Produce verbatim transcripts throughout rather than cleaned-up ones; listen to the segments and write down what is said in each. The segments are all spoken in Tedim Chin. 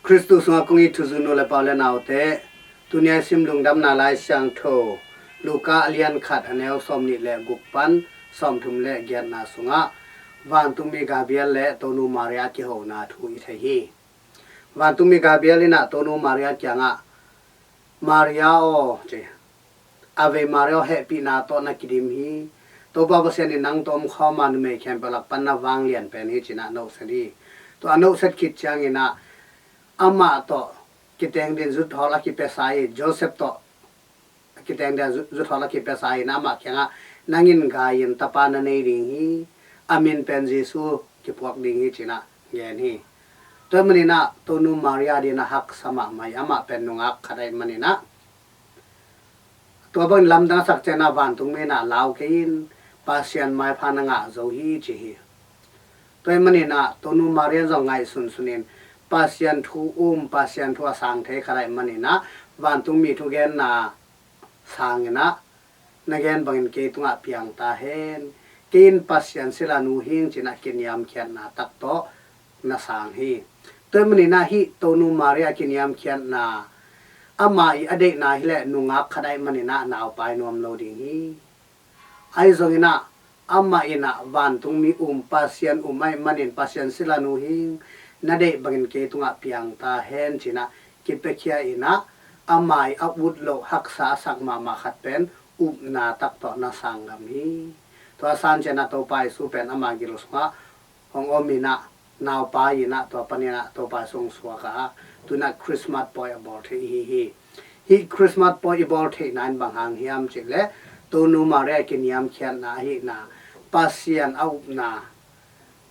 Khristu sungah kong it thuzui nu le pa u le naute, tuni a i sim Lungdamna Lai Siangtho Luka a lian khat, a neu sawmnih le guk pan sawmthum le giatna sungah vantungmi Gabriel le Tonu Maria kihona thu i thei hi. Vantungmi Gabriel in ah Tonu Maria kiangah, "Maria aw," ci, "Ave Maria aw, hehpihna tawh na kidim hi. Topa Pasian in nang tawh om khawm a, numei khempeuh lak pan na vanglian pen hi," ci-in ah nohset hi. Tua a nohset khit ciangin ah amah tawh kiteng ding zuthawl a kipiasa hi. Joseph tawh kiteng ding zuthawl a kipiasa hi. Amah kiangah, "Nang in gai in tapa na nei ding hi. A min pen Jesu kipuak ding hi," ci-in ah gen hi. Tua ahih manin ah Tonu Maria adingin ah haksa mahmah hi. Amah pen nungak khat ahih manin ah, tua bangin lamdang a sak ciangin ah vantungmi in ah, "Lau kei in, Pasian maipha na ngah zo hi," ci hi. Tua ahih manin ah Tonu Maria zong ngaihsunsun in, Pasian thu um, Pasian thu a sang thei khat ahih manin ah vantungmi thugenna sangin ah, "Na gen bangin kei tungah piang ta hen. Kei in Pasian silanu hi ing," ci-in ah kiniamkhiatna tak tawh na sang hi. Tua ahih manin ah hih Tonu Maria kiniamkhiatna, amah i a deihna hi leh nungak khat ahih manin ah naupai nuam lo ding hi. Ahi zongin ah amah in ah vantungmi um, Pasian um ahih manin, "Pasian silanu hi ing, na deih bangin kei tungah piang ta hen," ci-in ah kipiakhia in ah, amah i a ut loh haksa a sak mahmah khat pen upna tak tawh na sang ngam hi. Tua a san ciangin ah Topa Jesu pen ama gil sungah hong om in ah, naupai in ah, tua panin ah Topa Jesu hong suak a, tu-in ah Christmas pawi a bawl thei i hi hi. Hih Christmas pawi i bawl theihna in bang hang hiam cih leh, Tonu Maria kiniamkhiatna ahihna, Pasian a upna,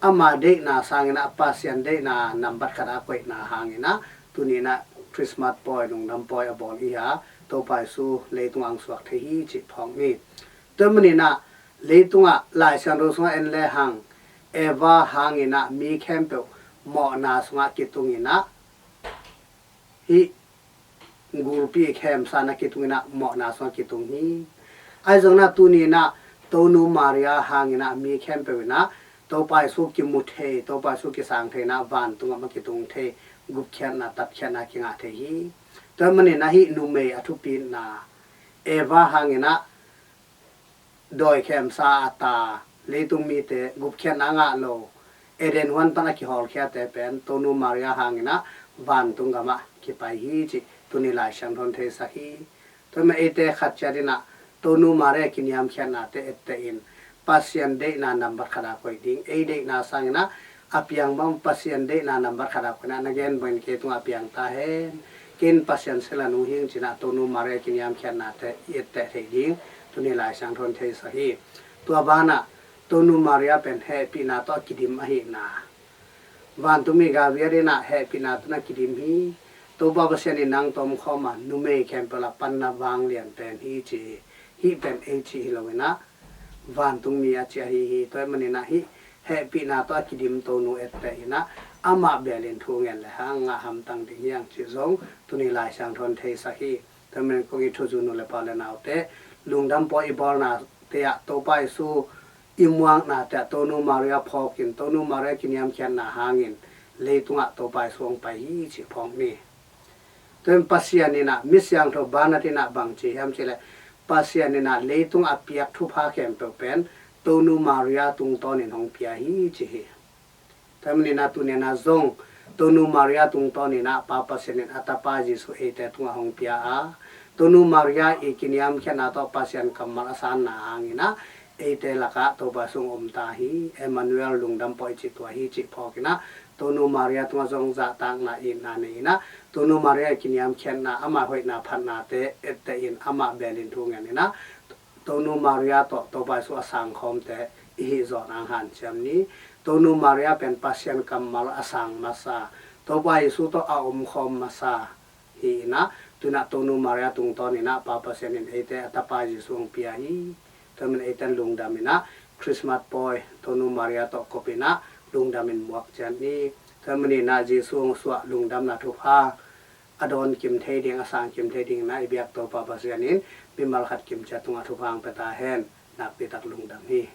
ama deihna sangin ah Pasian deihna nambat khat a koihna hangin ah tuni-in ah Christmas pawi, lungdam pawi a bawl i hi a, Topa Jesu leitungah hong suak thei hi cih phawk ni. Tua ahih manin ah leitungah Lai Siangtho sungah en lehang, Eva hangin ah mi khempeuh mawhna sungah kitung in ah, hih gulpi khemsa-in ah kitung in ah mawhna sungah kitung hi. Ahi zongin ah tuni-in ah Tonu Maria hangin ah mi khempeuh in ah Topa Jesu kimu thei, Topa Jesu kisang thei in ah vantung gam ah kitung thei, gupkhiatna, tatkhiatna kingah thei hi. Tua ahih manin ah hih numei a thupitna, Eva hangin ah dawi khemsa a ta, leitung mite gupkhiatna a ngah lo, Eden huan pan a kihawlkhiate pen Tonu Maria hangin ah vantung gam ah kipai hi cih tuni Lai Siangtho in theisak hi. Tua ahih manin eite khat ciat in ah Tonu Maria kiniamkhiatnate etteh in, Pasian deihna nambat khat a koih ding, ei deihna sangin ah a piang bang Pasian deihna nambat khat a koih in ah, "Na gen bangin kei tungah piang ta hen, kei in Pasian silanu hi ing," ci-in ah Tonu Maria kiniamkhiatnate i etteh theih ding tuni Lai Siangtho in theisak hi. Tua banah Tonu Maria pen hehpihna tawh a kidim ahihna, vantungmi Gabriel in ah hehpihna tawh na kidim hi. Topa Pasian in nang tawh om khawm a, numei khempeuh lak pan na vanglian pen hi, ci hi. Hih pen ei cih hi lo in ah, vantungmi a cih ahi hi. Tua ahih manin ah hih hehpihna tawh a kidim Tonu etteh in ah, amah bel in thu ngen lehang ngah hamtang ding hi hang cih zong tuni Lai Siangtho in theisak hi. Tua ahih manin kong it thuzui nu le pa u le naute, lungdam pawi i bawlnate ah, Topa Jesu i muaknate ah Tonu Maria phawk in, Tonu Maria kiniamkhiatna hangin leitungah Topa Jesu hong pai hi cih phawk ni. Tua ahih manin Pasian in ah, mi siangtho Bernard in ah bang ci hiam cih leh, Pasian in ah leitung a piak thupha khempeuh pen Tonu Maria tungtawnin hong pia hi, ci hi. Tua ahih manin ah tuni-in ah zong Tonu Maria tungtawnin ah Pa Pasian in a Tapa Jesu eite tungah hong pia a, Tonu Maria i kiniamkhiatna tawh Pasian kammal a sanna hangin ah eite lakah Topa Jesu hong om ta hi. Emmanuel, lungdam pawi cih tua hi cih phawk in ah, Tonu Maria tungah zong zahtakna, itna nei in ah, Tonu Maria i kiniamkhiatna, ama hoihna phatnate etteh in, amah bel in thu ngen in ah, Tonu Maria tawh Topa Jesu a sangkhawmte i hih zawh nang hanciam ni. Tonu Maria pen Pasian kammal a sang masa, Topa Jesu tawh a omkhawm masa hi in ah, tu-in ah Tonu Maria tungtawnin ah Pa Pasian in eite a Tapa Jesu hong pia hi. Tua ahih manin eite in lungdam in ah, Christmas pawi Tonu Maria tawh kop in ah lungdam in muak ciat ni. Tua ahih manin ah Jesu hong suah lungdamna thupha a dawn kim thei ding, a sang kim thei dingin ah i biak Topa Pasian in mimal khat kim ciat tungah thupha hong pia ta hen. Nakpi tak lungdam hi.